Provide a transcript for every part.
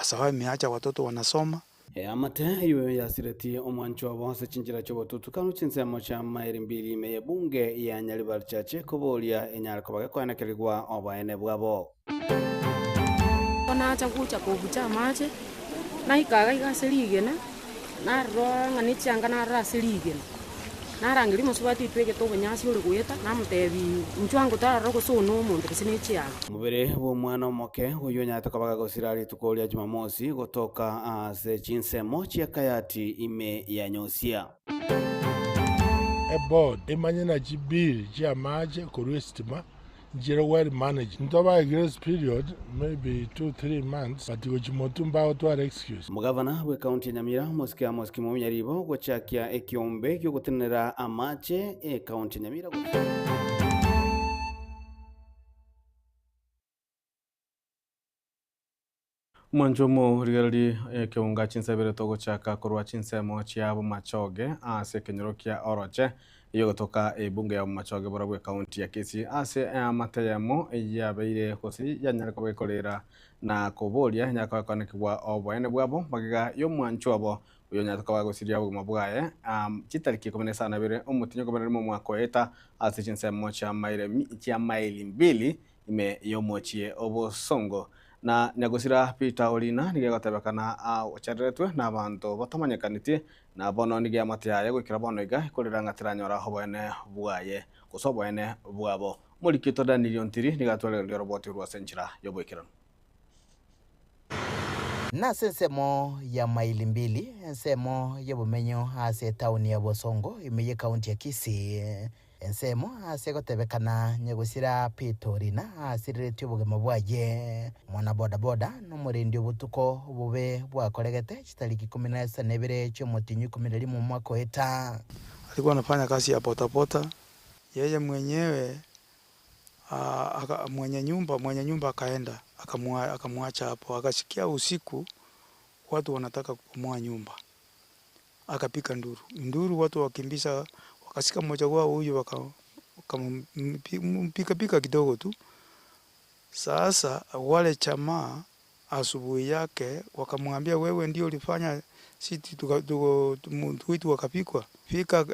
sababu imeacha watoto wanasoma. Eamate eyio yasiretie omwancho obo ase chinchera chi'obotutukanu chinsemo chia maili mbili ime y'ebunge ya Nyaribari Church koboria enyare koba gekoenekerigwa oboene bwabo. Nacha gocha kobucha amache, naika iga iga ase rigena, narora ng'a ne chianga narora ase rigena. Narangeria omosubati oitwegete obonyansi ore goeta, namotebiaa, inchuo ango tarora gose oyo nomonto gose ne chianga. Omobere bw'omwana omoke oyio onyarete koba gagosira rituko ria Jumamosi gotoka ase chinsemo chia Kayati ime ya Nyosia. Eboard emanye na chibill chi'amache korwa esitima Nchire well managed. Ntobae grace period maybe 2-3 months but gochia motwe mbagotwara excuse. Omogavana bw'ekaunti ya Nyamira, Omosike Amos Kimumi Nyaribo, gochakia ekiombe gi'ogotenenera amache ekaunti ya Nyamira. Omwancho omorigereria ekeunga chinsebere togochaka korwa chinsemo chia Bomachoge ase ekenyoro kia Oroche eyogotoka ebunge ya Bomachoge borobwo ekaunti ya Kisii ase eamate eyemo yabeire gose yanyare koba gekorera na koboria enyare koba ekonekigwa oboene bwabo magega y'omwancho obo oyonyarete koba agosiria obogima bwaye chitariki ikomi na isano na ibere omotinyi okobererimo omwaka oeta ase chinsemo chia maili mbili ime y'omochie obosongo. Na nyagosira Peter Orina nigo egotebekana agochereretwe nabanto batamanyekaneti, na bono nigo eamate yaye goikera bono iga ekorera ng'a teranyora oboene bwaye, gose oboene bwabo. Omorikito Daniel Ontiri nigo atwerereire oroboti orwo ase enchera y'oboikeranu. Nase ensemo ya maili mbili, ensemo y'obomenyo ase etaoni ya Bosongo ime y'ekaunti ya Kisii. Ensemo ase gotebekana nyagosira Petorina asiriretie obogima bwaye. Mwana bodaboda nomorendi obotuko obobe bwakoregete chitariki ikomi na isano na ibere chi'omotienyi ikomi na rimo omwaka oeta. Alikuwa anafanya kazi ya bodaboda, yeye mwenyewe mwenye nyumba mwenye nyumba akaenda akamwacha hapo, akasikia usiku watu wanataka kubomoa nyumba, akapika nduru nduru, watu wakimbiza, wakashika mmoja wao huyu wakampiga piga kidogo tu. Sasa wale jamaa asubuhi yake wakamwambia, wewe ndio ulifanya sisi mtu wetu akapigwa. Fika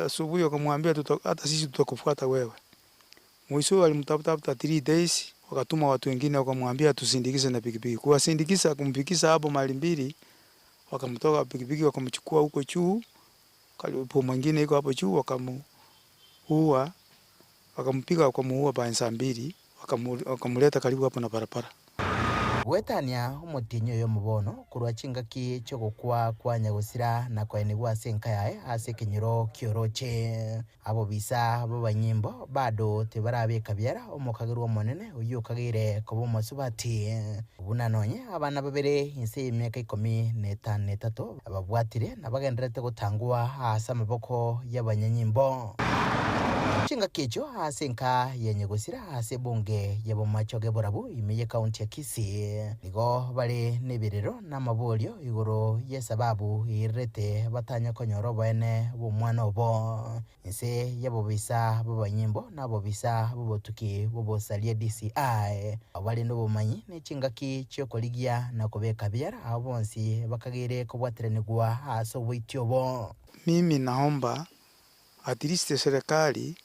asubuhi wakamwambia, hata sisi tutakufuata wewe. Mwisho alimtafuta after 3 days, wakatuma watu wengine wakamwambia tusindikize na pikipiki. Kuwasindikiza kumfikisha hapo maili mbili, wakamtoka pikipiki wakamchukua huko juu, karibu mwingine iko hapo juu, wakamuua, wakampiga wakamuua by saa mbili, wakamleta karibu hapo na barabara. Goetania omotienyi oyomo bono korwa chingaki chi'ogokwa kwa nyagosira na koenigwa ase enka yaye ase ekenyoro ki'orooche. Abobisa b'abanyimbo bado tibarabeka biara omokagerwa omonene oyio okageire koba omosubati, buna nonye abana babere inse y'emiaka ikomi na etano na etato babwatire na bagendererete gotangwa ase amaboko y'abanyanyimbo. Chingaki echio ase enka ya Nyagosira ase ebunge y'Abomachoge Borabu ime y'Ekaunti ya Kisii nigo bare nebirero na amaborio igoro y'esababu eirerete batanya konyora oboene bw'omwana obo. Inse y'abobisa b'abanyimbo na abobisa b'obotuki bw'obosaria DCI, abwo bare nobomanyi ne chingaki chi'okorigia na kobeka biara, abwo bonsi bakageire kobwateranigwa ase oboiti obo. Mimi naomba at least serikali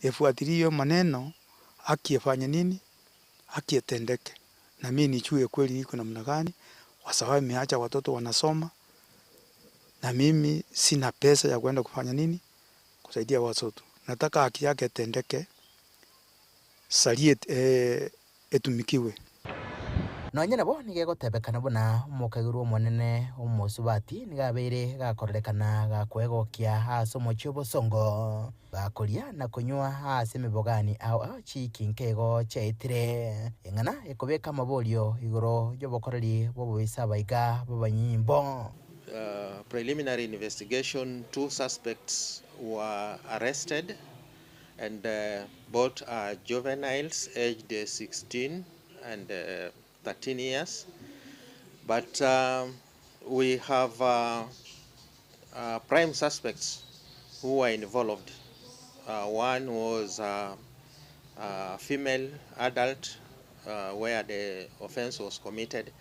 efuatilie hiyo maneno haki ifanye nini? Haki itendeke na mimi nijue kweli iko namna gani kwa sababu imeacha watoto wanasoma na mimi sina pesa ya kwenda kufanya nini? Kusaidia watoto. Nataka haki yake itendeke sarie etumikiwe. Nonya nabo nigo egotebekana buna omokagerwa omonene omosubati nigo abeire gakororekana gakwegokia ase omochie obosongo, gakoria na konywa ase emebogani ao ao chiiki nkeigo chiaetire, eng'ana ekobeka amaborio igoro y'obokoreri bw'obobisa abaiga b'abanyimbo. Preliminary investigation, two suspects were arrested and both are juveniles aged 16 and 13 years but we have prime suspects who were involved. One was a female adult where the offense was committed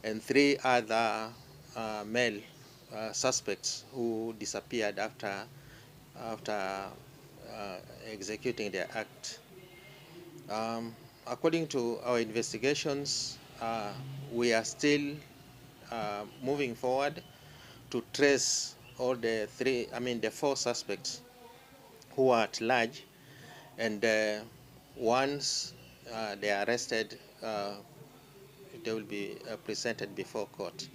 and three other male suspects who disappeared after, after executing their act. According to our investigations, we are still moving forward to trace all the three, I mean the four suspects who are at large, and once they are arrested, they will be presented before court.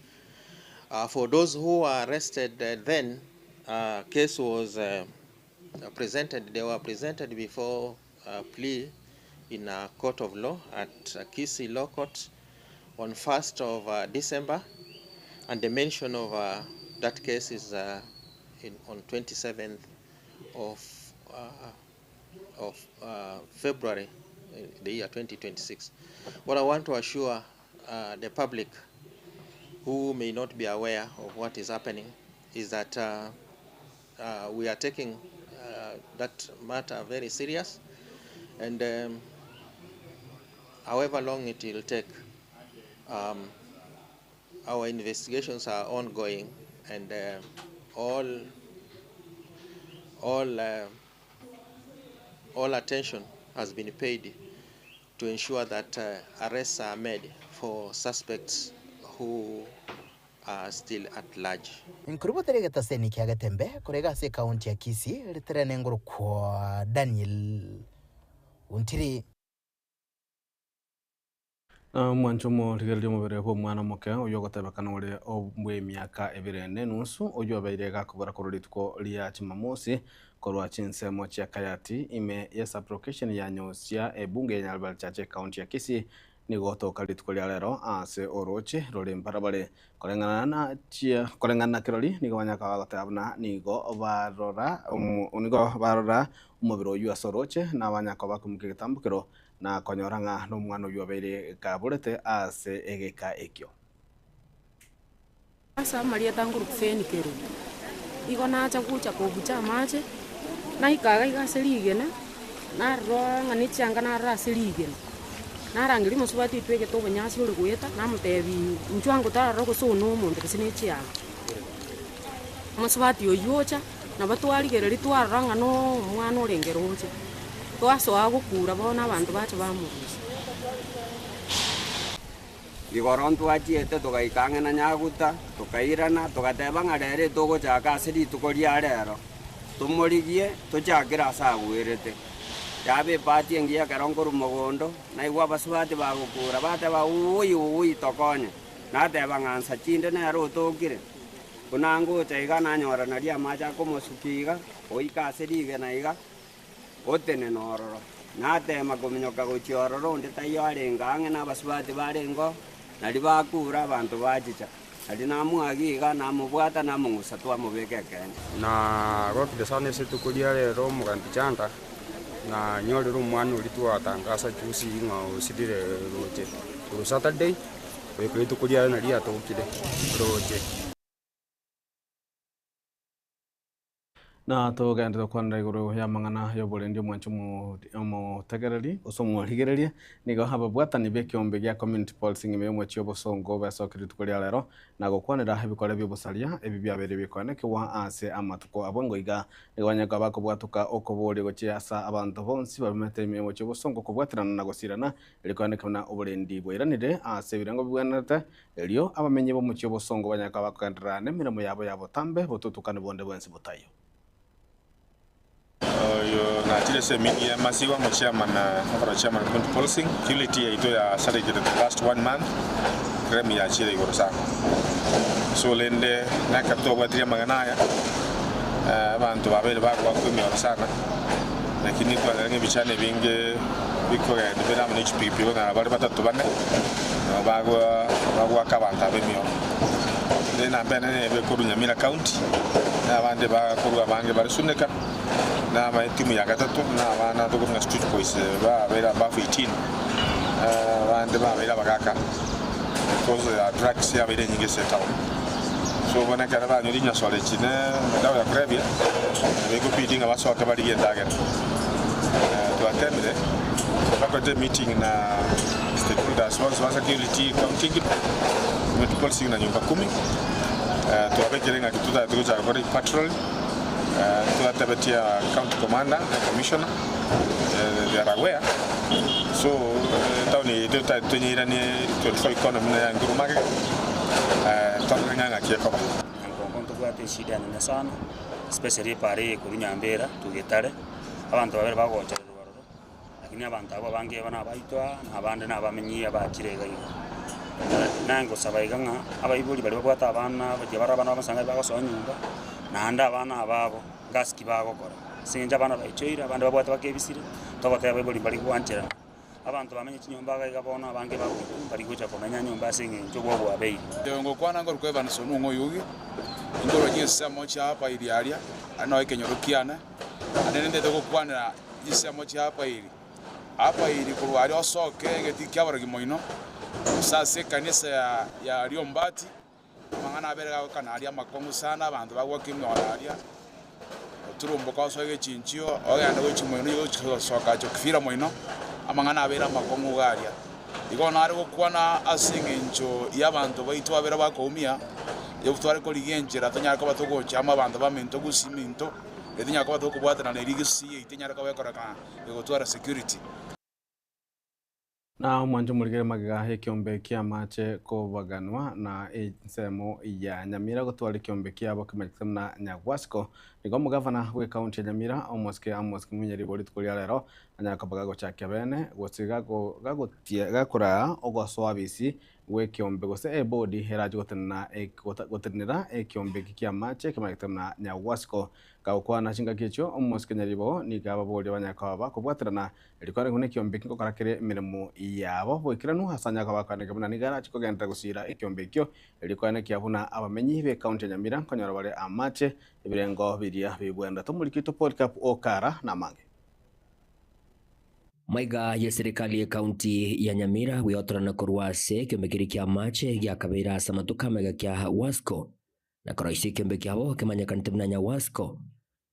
For those who are arrested, then case was presented. They were presented before plea in a court of law at Kisii Law Court on 1st of December, and the mention of that case is on 27th of February, the year 2026. What I want to assure the public who may not be aware of what is happening is that we are taking that matter very serious, and however long it will take, our investigations are ongoing, and all attention has been paid to ensure that arrests are made for suspects who are still at large. Nkurubotere getaseni kia Getembe korega ase ekaunti ya Kisii riterene ngoro kwa Daniel Untiri. Na mwancho morigereria omobere bwa omwana omoke oyo ogotebekana ore bwa emiaka ebere na enusu oyo obeire gakobora korwa rituko ria Jumamosi korwa chinsemo chia Kayati ime ya sublocation ya Nyosia ebunge ya Nyaribari Chache ekaunti ya Kisii nigo gotoka rituko ria rero ase oroche rore mbarabare koreng'ana na chia koreng'ana na kirori nigo banyaka bagoteba buna nigo barora nigo barora omobere oyo ase oroche na banyaka bakomuka egetambokero na konyora ng'a na omwana oyo obeire kaborete ase egeka ekio. Ase amarieta ngorukufeni kero igo nacha gocha kobucha amache naikaga iga ase rigena narora ng'a na echianga narora ase rigena narangeria omosubati oitwegete obonyansi ore goeta namotebi inchuo ango tarora gose oyo na omonto gose na echianga. Omosubati oywo ocha nabo twarigereria twarora ng'a na omwana orenge roche twasoa gokura bono abanto bacha bamorusia. Igoro ntwachiete togaika ang'e na Nyaguta, tokairana, togateba ng'a rero togochaka ase rituko ria rero tomorigie tochakere ase agwerete. Yaba epati engiya ekero nkorwa mogondo, naigwa abasubati bagokura bateba ui ui tokonye. Nateba ng'a nsa chinde nere otokire. Buna ngocha iga nanyora naria amache akomosuki iga, oika ase rigena iga, otenena ororo. Natema kominyoka gochia ororo onde taiyo arenge ang'e na abasubati barengo, nari bakura abanto bachicha. Nari namwagi iga namobwata namong'usa twamobeka ekene. Na gokire sana ase rituko ria rero omogambi Chanda na nyorire omwana oria twatangasa juzi ng'a osirire roche. Korwa Saturday goika rituko riaye nari riatokire roche. Na togendere gokwanera igoro ya amang'ana ya oborendi omwancho omotegereri gose omorigereria nigo ababwatani ba ekeombe gia community policing ime y'omochie obosongo besokire rituko ria rero na gokwanera ebikore bia obosaria ebi biabeire bikoenekewa ase amatuko abwo ngoiga nigo banyaka bakobwatuka okoboria gochia ase abanto bonsi babimete ime y'omochie obosongo kobwaterana na gosirana erikoenekewa na oborendi bwairanire ase ebirengo bibwenerete erio abamenyi b'omochie obosongo banyaka bakogenderera na emiremo yabo ya botambe botutukani bonde bwensi botayo. Oyo nachire ase emeeting ya masiwa mo chairman overall chairman community policing security yaito yasarekire the last one month crime yachire igoro sana so rende naka twabwatirie amang'ana aya abanto babere bagwakwa emioro sana lakini twarora ng'a ebichana ebinge bikogenda bire amo na echipikipiki okonyora bare batato bane nabo bagwa bagwaka abanto aba emioro. Rende namba enene ebe korwa Nyamira County, na abande bakorwa abange bare Suneka, na aba etimu ya gatato na abana tokorwa ng'a Street Boys babeire above 18, abande babeire abagaka because ya drugs yabeire enyinge ase etown. So bono ekero banywa rinyasore echi ne edawa ya kulevya, nabo ekobidi ng'a basoke barigie endagera. Twatemire, twakorete emeeting na stakeholders bonsi ba security county engima, community policing na nyumba kumi, twabekire ng'aki totagete gochaka gokora epatrol, twatebetie county commander na commissioner, they are aware, so etown eye yaito totagete tonyeiranie 24 economy buna ya Nkurumage, torore ng'a ng'aki ekoba. Nyankongo ntobwate eshida enene sana, especially epara eye korwa Nyambera to Getare, abanto babere bagochererwa ororo, lakini abanto abwo abange iga nabaito aa, na abande nabamenyi abachire iga iga. Naye ngosaba iga ng'a abaibori baria babwate abana baria bare abana bamasanga bagosoa nyomba, naende abana aba abo ngasi ki bagokora, ase eng'encho abana baichoire abande babwate bakebisire, togoteba abaibori mbari gwancherana. Abanto bamenye chinyomba iga iga bono abange bagoitwa mbari gocha komenya nyomba ase eng'encho obwo bwabeire. Inche ngokwana nkorokwa Evans Onung'o Oyugi, inkorwa chinsemo chia Apairi aria, aria nao ekenyoro kiane, naende nintete gokwanera chinsemo chia Apairi. Apairi korwa aria osoke egetii ki'abarogi moino, gose ase ekanisa ya ya Riombati, amang'ana abere gagokana aria amakong'u sana, abanto bagoaka emioro aria, oturumboka osoe egechinchio, ogende gochia moino gochia gosoka Chokifira moino, amang'ana abeire amakong'u iga aria. Igo nare gokwana ase eng'encho y'abanto baito babere bakoumia, tware korigia enchera tonyare koba togocha amo abanto baminto gose iminto, erio tonyare koba tokobwatana na erio gose yaito enyare koba ekorekana egotwara security. Na omwancho omorigere magega y'ekiombe ki'amache kobaganwa na ensemo ya Nyamira gotwara ekiombe kiabo kemanyete buna Nyagwasiko. Nigo omogavana bw'ecounty ya Nyamira Omosike Amos Kimunya ribo rituko ria rero anyare koba gagochakia bene gose gakoraa ogosoa bisi gw'ekeombe gose ebodi erache gotenena gotenenera ekeombe eki ki'amache kemanyete buna Nyagwasiko. Gagokwana chingaki echio Omosike Nyaribo nigo ababoria banyare koba bakobwaterana Rikwana buna ekiombe eki ngokora kere emeremo yabo boikeranu ase anyare koba akoaneka buna nigo arache kogenderera gosiira ekiombe ekio. Rikwana ekiya buna abamenyi b'ecounty ya Nyamira nkonyora bare amache ebirengo biria bibwenerete. Omoriki oito Polycarp Okara namange. Maiga y'eserekari y'ecounty ya Nyamira gweotorana korwa ase ekiombe keria ki'amache giakabeire ase amatuko amaiga kia Wasco na koroisia ekiombe kiabo kemanyekanete buna Nyawasco.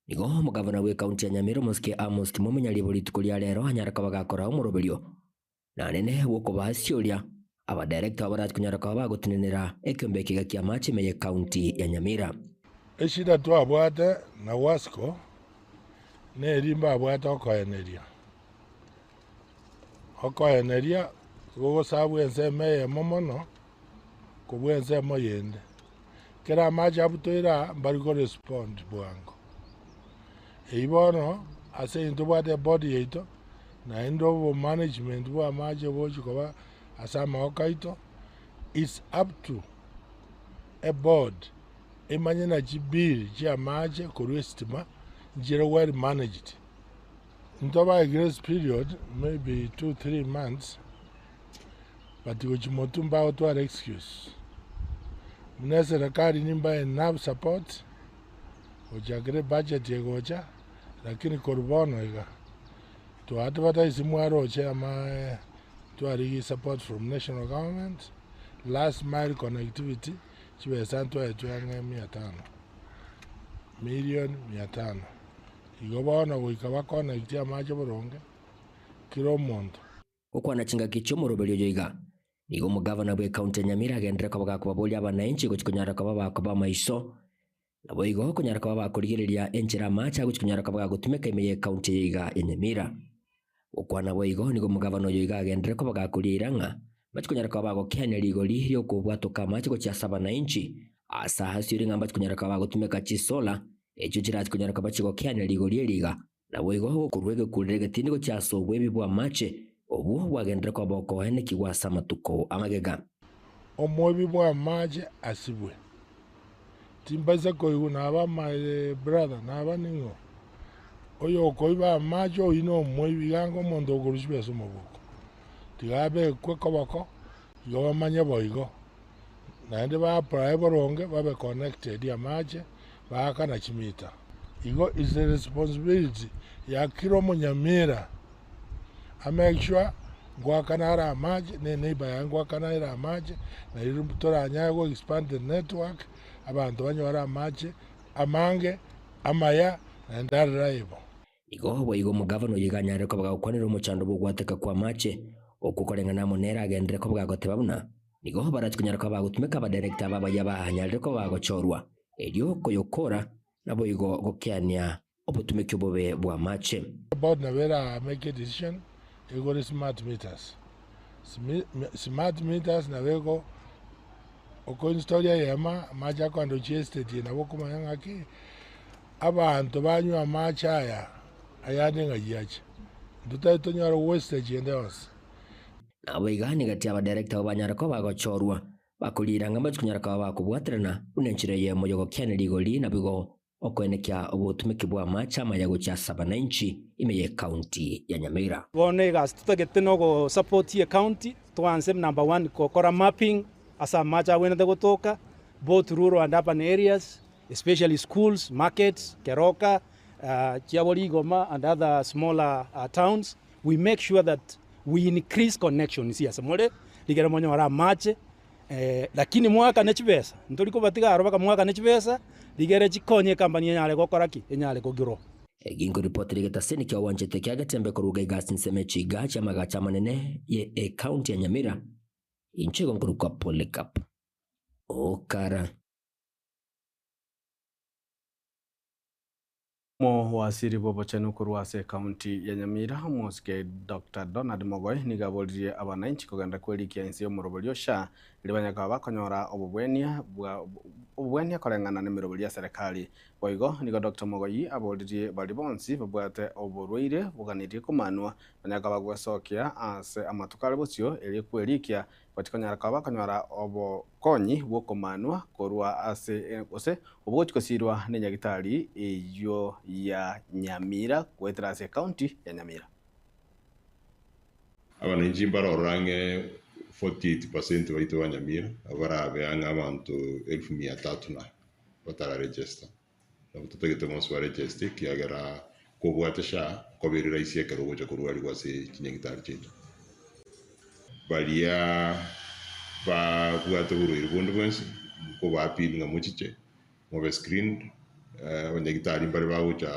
Nigo omogavana bw'ekaunti ya Nyamira omosike Amos Kimomenya ribo rituko ria rero anyare koba gakora omoroberio na anene bw'okobasioria abadirector abarachi konyara koba bagotenenera ekeombe ekiga ki'amache ime y'ekaunti ya Nyamira. Eshida twabwate na Wasco neri mbabwate okoeneria. Okoeneria gogosabwa ensemo eyemo mono kobua ensemo yende. Kera amache abutoire aa mbari korespond bwango. Eyio bono ase eng'encho tobwate eboard yaito naende obomanagement bwa amache bogochi koba ase amagoko aito, it's up to eboard emanye na chibill chia amache korwa esitima nchire well managed. Ntobae grace period maybe 2, 3 months but gochia motwe mbagotwara excuse. Buna eserekari nimbae enough support gochakera ebudget egocha lakini korwa bono iga twa advertise mwaroche ama twarigia support from national government, last mile connectivity chibesa ntwaetwe ang'e mia tano, million mia tano. Igo bono goika ba connect amache boronge kera omonto. Gokwana chingaki chi'omoroberio oyo iga, nigo omogavana bw'ecounty ya Nyamira agenderere koba gakobaboria abanainchi gochia konyara koba bakoba amaiso, naboigo konyara koba bakorigereria enchera amache agochia konyara koba gagotumeka ime y'ecounty eye iga ya Nyamira. Gokwana boigo nigo omogavana oyo iga agenderere koba gakoria eira ng'a mbachia konyara koba bagokeania rigori ri'okobwatoka amache gochia ase abanainchi ase aase ng'a mbachia konyara koba bagotumeka chisolar echio chirachie konyara koba chigokeania rigori eri iga. Naboigo gokorua egekurero egetindi gochia ase obwebi bw'amache, obwo bwagenderere koba okoenekigwa ase amatuko amagega. Omoebi bw'amache asibwe. Timbaisa koigwa naba my brother naba ning'o oyokoiba amache oyio nomoibi iga anga omonto okorwa chibesa omobuko. Tiga abekwe koboko igo bamanye boigo. Naende ba apply boronge babe connected amache baakana chimita. Igo is a responsibility ya kira omonyamira a make sure ngoakana are amache na eneighbour yaye ngoakana ere amache nario toranyare go expand the network abanto banyore amache amange amaya naende are reliable. Igo boigo omogavana oyio iga anyare koba gagokwanera omochando bw'ogwateka kw'amache. Okwo koreng'ana amo nere agenderere koba gagoteba buna nigo barache konyara koba bagotumeka abadirector aba abayia banyarire koba bagochorwa, erio koyokora naboigo gokeania obotumeki obobe bw'amache. Board nabo era make a decision egore smart meters. Smart meters nabo ego okoinstall eyemo amache akoenda gochia estate eye nabo okomanya ng'aki abanto banywa amache aya ayande ng'ai ache. Intwe tari tonyore wastage ende yonsi. Nabo iga nigati abadirector abo banyare koba bagochorwa bakoriira ng'a mbache konyara koba bakobwaterana buna enchera eyemo y'ogokiania rigori naboigo Okoenekia obotumeki bw'amache amaya gochia ase abananchi ime y'ecounty ya Nyamira. Bono egasi totagete nogo support ecounty twanse number one gokora mapping ase amache agwenerete gotoka both rural and urban areas especially schools, markets, Keroka, Chiaborigoma and other smaller towns we make sure that we increase connections ase more rigere monyore amache Lakini moakane chibesa, ntori kobatiga aro baka moakane chibesa, rigere chikonye ecompany enyare gokora ki? Enyare kogrow. Ginko ripoti rigetaseni kia owanchete kia Getembe koruga egasi nsemo echiga chi'amagacho amanene ye ecounty ya Nyamira, inche igo nkorokwa Polycarp Okara. Omowasiri bw'obochenu korwa ase ekaunti ya Nyamira, Omosike Doctor Donald Mogoi nigo aboririe abananchi kogenda kwerikia inse y'omorobori o SHA erio banyare koba bakonyora obobwenia bwa obobwenia koreng'ana nemerobori ya serikali. Boigo nigo Doctor Mogoi aboririe baria bonsi babwate oborwaire boganirie komanwa banyare koba bagwesokia ase amatuko are bosio erio kwerikia Gochikonyara koba bakonyora obokonyi bw'okomanwa korwa ase gose obogochi gosiirwa nenyagitari eyio ya Nyamira goetera ase ekaunti ya Nyamira. Abananchi mbarorore ang'e 48 percent baito ba Nyamira nabo barabe ang'e abanto elfu mia tatu na batararegister. Nabo totagete bonsi baregister ekiagera kobwate SHA nkoba ere rahisi ekero ogocha korwarigwa ase chinyagitari chiaito. Baria babwate oborwaire bonde bwensi nkoba appeal ng'a mochiche mobe screened, abanyagitari mbare bagocha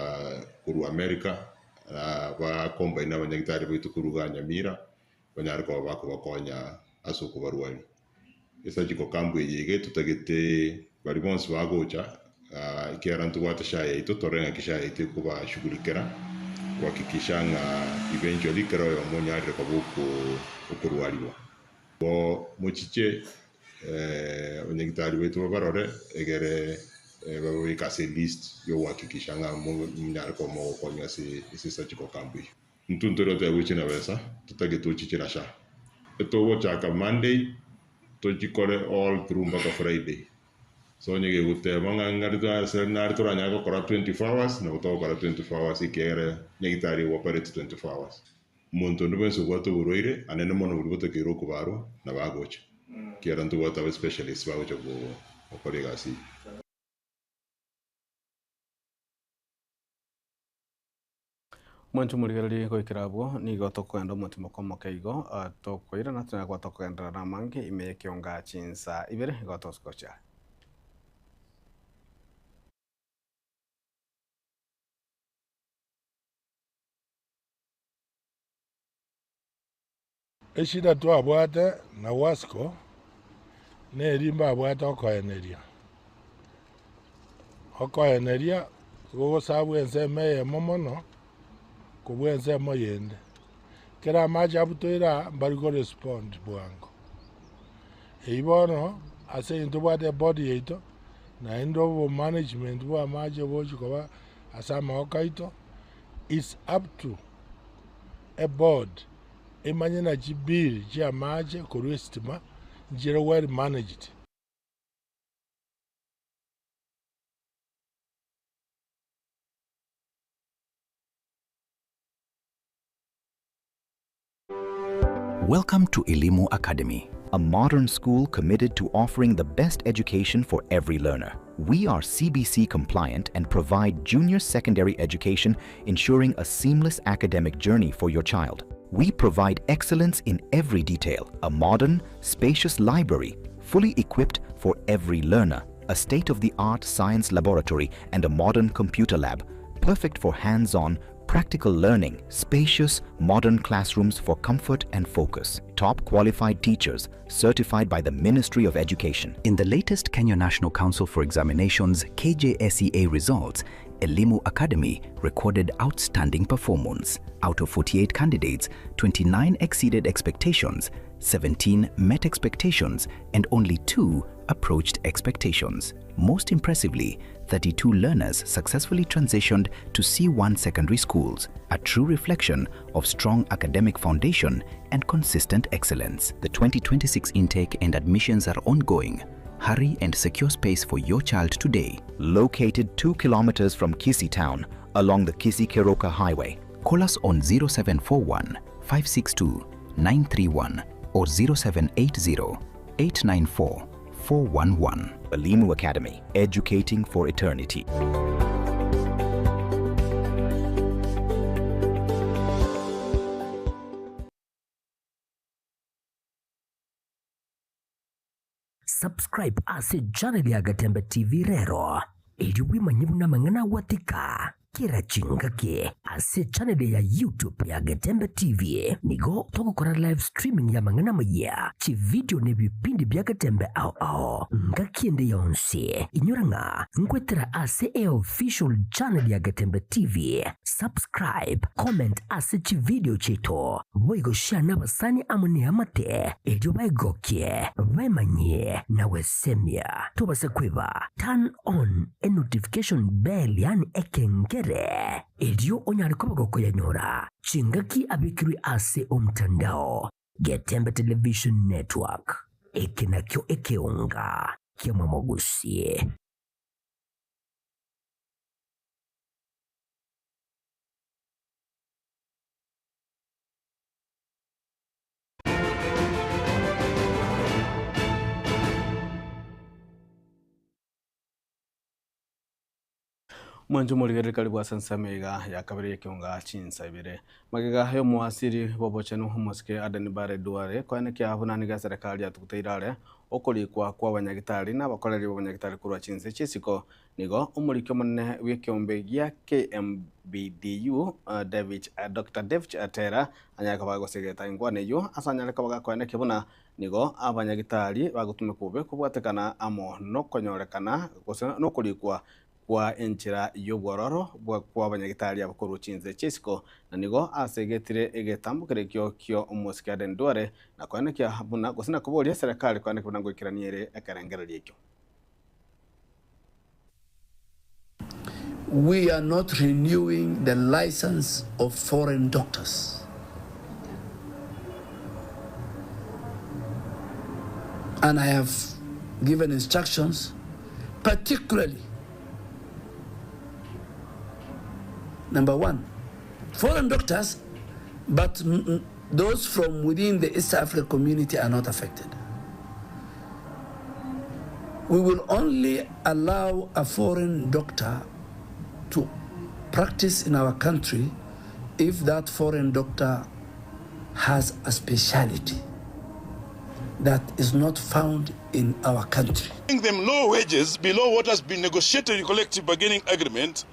korwa America ba combine abanyagitari baito korwa igaa Nyamira banyare koba bakobakonya ase okobarwaria. Esurgical camp eye iga etotagete baria bonsi bagocha ekiagera ntobwate SHA yaito torore ng'aki SHA yaito ekobashughulikera kuhakikisha ng'a eventually kera oyomo onyarire koba okorwariwa. Bo mochiche abanyagitari baito babarore egere bababeke ase elist ya ogohakikisha ng'a monyare koba mogokonywa ase esurgical camp eyio. Intwe ntore goteba gochia na besa, totagete ochiche na SHA. Etogochaka Monday, tochikore all through mpaka Friday. So onye gegoteba ng'a ng'ari ase nare toranyare gokora 24 hours, nabo togokora 24 hours ekiagera nyagitari ego operate 24 hours. Omonto onde bwensi obwate oborwaire, anene mono boria botakeire okobarwa, nabo agocha. Ekiagera ntobwate aba specialists bagocha gokora egasi eyio. Mwanche omorigereria goikera abwo, nigo tokogenda omotimoko omoke igo, tokoirana tonyare koba tokogenderera namange ime y'ekeonga chinsa ibere igo togochia. Eshida twabwate na Wasco neri mbabwate okoeneria. Okoeneria gogosabwa ensemo eyemo mono kobua ensemo yende. Ekero amache abutoire aa mbari ko respond bwango. Eyio bono ase eng'encho tobwate ebody yaito naende obo management bwa amache bogochi koba ase amagoko aito it's up to eboard. Emanye na chibill chi'amache korwa esitima nchire well managed. Welcome to Elimu Academy, a modern school committed to offering the best education for every learner. We are CBC compliant and provide junior secondary education, ensuring a seamless academic journey for your child. We provide excellence in every detail, a modern, spacious library, fully equipped for every learner, a state-of-the-art science laboratory and a modern computer lab, perfect for hands-on, practical Practical learning, spacious, modern classrooms for comfort and focus. Top qualified teachers certified by the Ministry of Education. In the latest Kenya National Council for Examinations KJSEA results, Elimu Academy recorded outstanding performance. Out of 48 candidates, 29 exceeded expectations, 17 met expectations, and only 2 approached expectations. Most impressively, 32 learners successfully transitioned to C1 secondary schools, a true reflection of strong academic foundation and consistent excellence. The 2026 intake and admissions are ongoing. Hurry and secure space for your child today. Located 2 kilometers from Kisii town along the Kisii Keroka Highway. Call us on 0741 562 931 or 0780 894 411. Elimu Academy, educating for eternity. Subscribe ase channel ya Gatembe TV rero erio bwemanye buna amang'ana agwatika kera chingaki ase channel ya YouTube ya Getembe TV. Nigo togokora live streaming y'amang'ana amayia, chividio na ebipindi bia Getembe ao ao ngaki ende yonsi. Inyora ng'a nkwetera ase eofficial channel ya Getembe TV. Subscribe, comment ase chividio chiaito, boigo share nabasani amo neamate erio baegokie, baemanyie na gwesemia. Tobasa kweba turn on enotification bell yaani ekengere erio onyare koba gokoyanyora chingaki abekirwe ase omtandao. Getembe Television Network, eke nakio ekeonga kiamwamogusie. Mwancho omorigereria karibu ase ensemo iga ya kabere y'ekeonga chinsa ibere. Magega y'omoasiri bw'obochenu omosike Aden Barre Duale koenekia buna nigo eserekari yatuguteire are okorikwa kw'abanyagitari na abakoreri b'abanyagitari korwa chinse chi'isiko Nigo omoriki omonene bw'ekeombe gia KMPDU, David, Doctor David Atera anyare koba agosegeta enkwana eyio ase anyare koba gakoenekia buna nigo abanyagitari bagotumekwa bobe kobwatekana amo nokonyorekana gose nokorikwa kwa enchera y'obwororo bwa kw'abanyagitari aba korwa chinse chi'isiko na nigo asegetire egetambo kerekio kio omosike Aden Duale na koenekia buna gose na koboria eserekari koenekia buna ngoikerania ere ekerengererio ekio. We are not renewing the license of foreign doctors. And I have given instructions, particularly, number one, foreign doctors, but those from within the East Africa community are not affected. We will only allow a foreign doctor to practice in our country if that foreign doctor has a speciality that is not found in our country. Paying them low wages below what has been negotiated in collective bargaining agreement,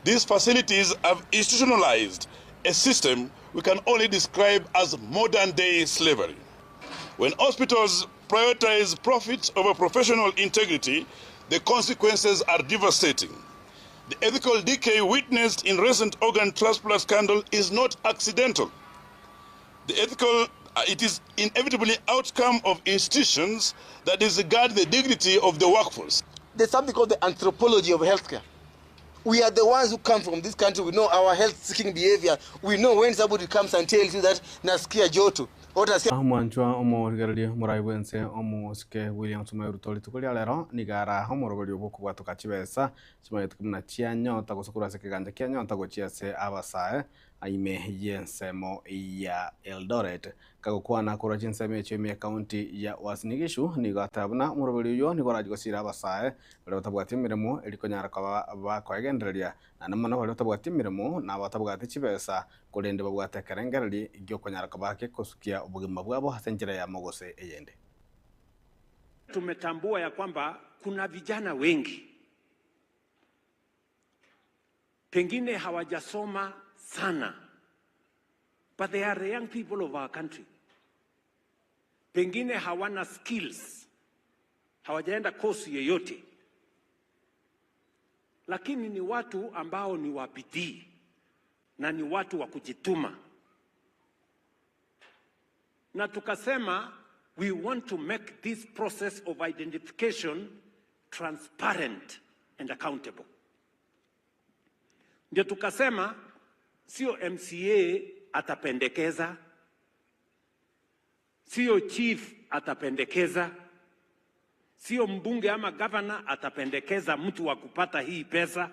these facilities have institutionalized a system we can only describe as modern-day slavery. When hospitals prioritize profit over professional integrity, the consequences are devastating. The ethical decay witnessed in recent organ transplant scandal is not accidental. The ethical, it is inevitably outcome of institutions that disregard the dignity of the workforce. There's something called the anthropology of healthcare. We are the ones who come from this country. We know our health-seeking behavior. We know when somebody comes and tells you that nasikia joto. Omwanchwa omorigereria omorai bw'ense omosike William Samoei Ruto rituko ria rero nigo ara omoroberio bw'okobwatoka chibesa chimaete buna chia nyota gose korwa ase ekeganja kia nyota gochia ase abasae ime y'ensemo ya Eldoret. Kagokwana korwa chinsemo echio ime y'ecounty ya Uasin Gishu nigo ateba buna omoroberio oyio nigo orache gosira abasae baria batabwati emeremo erio konyara koba bakoegendereria naende mono baria batabwati emeremo na abatabwati chibesa korende babwate ekerengererio gi'okonyara koba gekosukia obogima bwabo ase enchera eyemo gose eyende. Tumetambua ya kwamba kuna vijana wengi pengine hawajasoma sana, but they are the young people of our country. Pengine hawana skills, hawajaenda kosi yoyote, lakini ni watu ambao ni wa bidii na ni watu wa kujituma, na tukasema we want to make this process of identification transparent and accountable. Ndio tukasema sio MCA atapendekeza, sio chief atapendekeza, sio mbunge ama gavana atapendekeza mtu wa kupata hii pesa.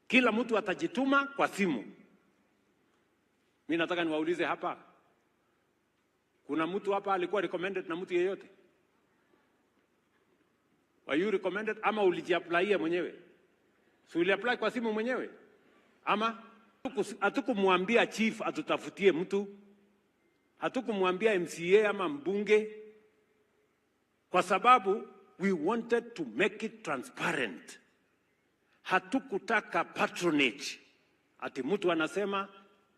Kila mtu atajituma kwa simu. Mi nataka niwaulize hapa, kuna mtu hapa alikuwa recommended na mtu yeyote? Were you recommended ama ulijiapplyia mwenyewe? Si uliapply kwa simu mwenyewe? Ama hatukumwambia chief atutafutie mtu, hatukumwambia MCA ama mbunge, kwa sababu we wanted to make it transparent. Hatukutaka patronage, ati mtu anasema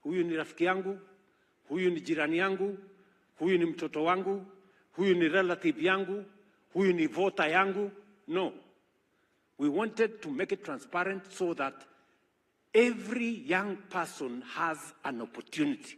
huyu ni rafiki yangu, huyu ni jirani yangu, huyu ni mtoto wangu, huyu ni relative yangu, huyu ni voter yangu. No, we wanted to make it transparent so that every young person has an opportunity.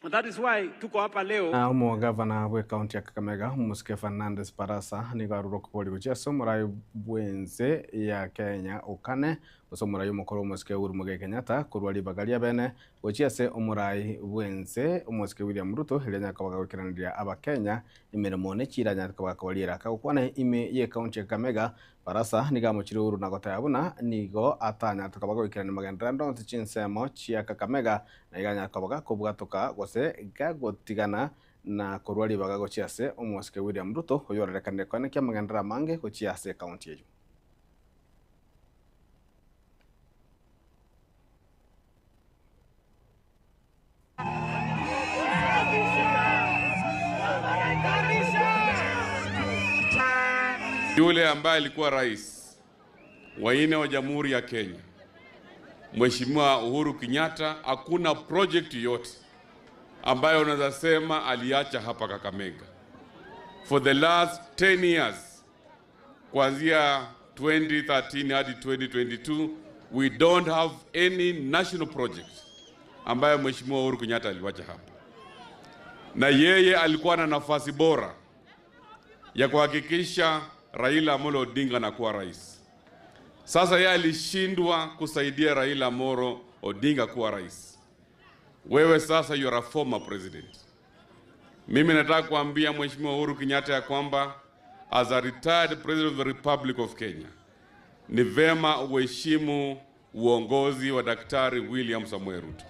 And that is why tuko hapa leo. Na omo gavana bwe county ya Kakamega Musike Fernandes Barasa nigo arure okobori gochia ase omorai bwense ya Kenya okane gose omorai omokoro omosike Uhuru Muigai Kenyatta korwa ribaga ria bene gochia ase omorai bwense omosike William Ruto eria anyare koba gagoikeraneria abakenya emeremo ne chira anyare koba gakobariera. Kagokwana ime ye county ya Kakamega Barasa nigo amochire Uhuru na goteba buna nigo atanyarete koba gagoikerania magenderero ande onsi chinsemo chia Kakamega na iga anyare koba gakobwatoka gose gagotigana na korwa ribaga gochia ase omosike William Ruto oyo orerekanire koenekia amagenderero amange gochia ase ecounty eywo. Yule ambaye alikuwa rais wa nne wa Jamhuri ya Kenya, Mheshimiwa Uhuru Kenyatta, hakuna project yote ambayo unaweza sema aliacha hapa Kakamega. For the last 10 years, kuanzia 2013 hadi 2022, we don't have any national project ambayo Mheshimiwa Uhuru Kenyatta aliwacha hapa, na yeye alikuwa na nafasi bora ya kuhakikisha Raila Amolo Odinga anakuwa rais. Sasa yeye alishindwa kusaidia Raila Amolo Odinga kuwa rais. Wewe sasa you are a former president. Mimi nataka kuambia Mheshimiwa Uhuru Kenyatta ya kwamba as a retired president of the Republic of Kenya, ni vema uheshimu uongozi wa Daktari William Samoei Ruto.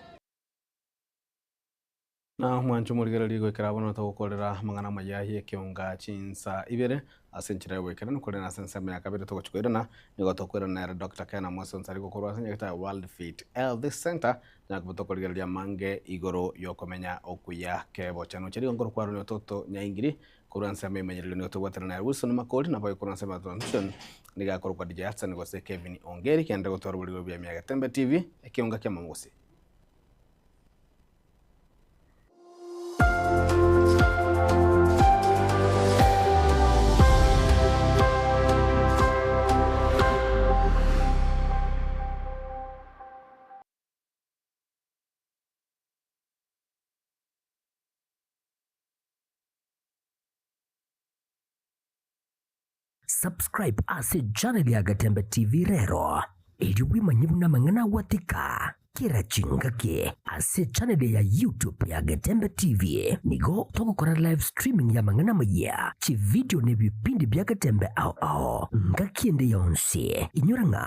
Na mwancho morigereria goikera bono togokorera amang'ana amaya ya ekeonga chinsa ibere ase enchera ya goikerana kore na ase ensemo ya kabere togochi koirana nigo tokoirana nere Dr. Ken Amos Onsari gokorwa ase nyagete ya World Fit Health Center nyakobo tokorigereria amange igoro yokomenya okuya kebochano cheri gonkoro kwarwa toto nyaingiri korwa ensemo emenyererio nigo tobwatana nere Wilson Makori nabo korwa ensemo ya transmission niga akorokwa DJ Hudson gose Kevin Ongeri kende gotwara oborigoro bia Miaga Tembe TV ekeonga kia Mamosi. Subscribe ase channel ya Gatembe TV rero erio bwemanye buna amang'ana agwatika kera chingaki ase channel ya YouTube ya Gatembe TV nigo togokora live streaming ya amang'ana amayia, chividio na ebipindi bia Gatembe ao ao ngaki ende yonsi. Inyora ng'a.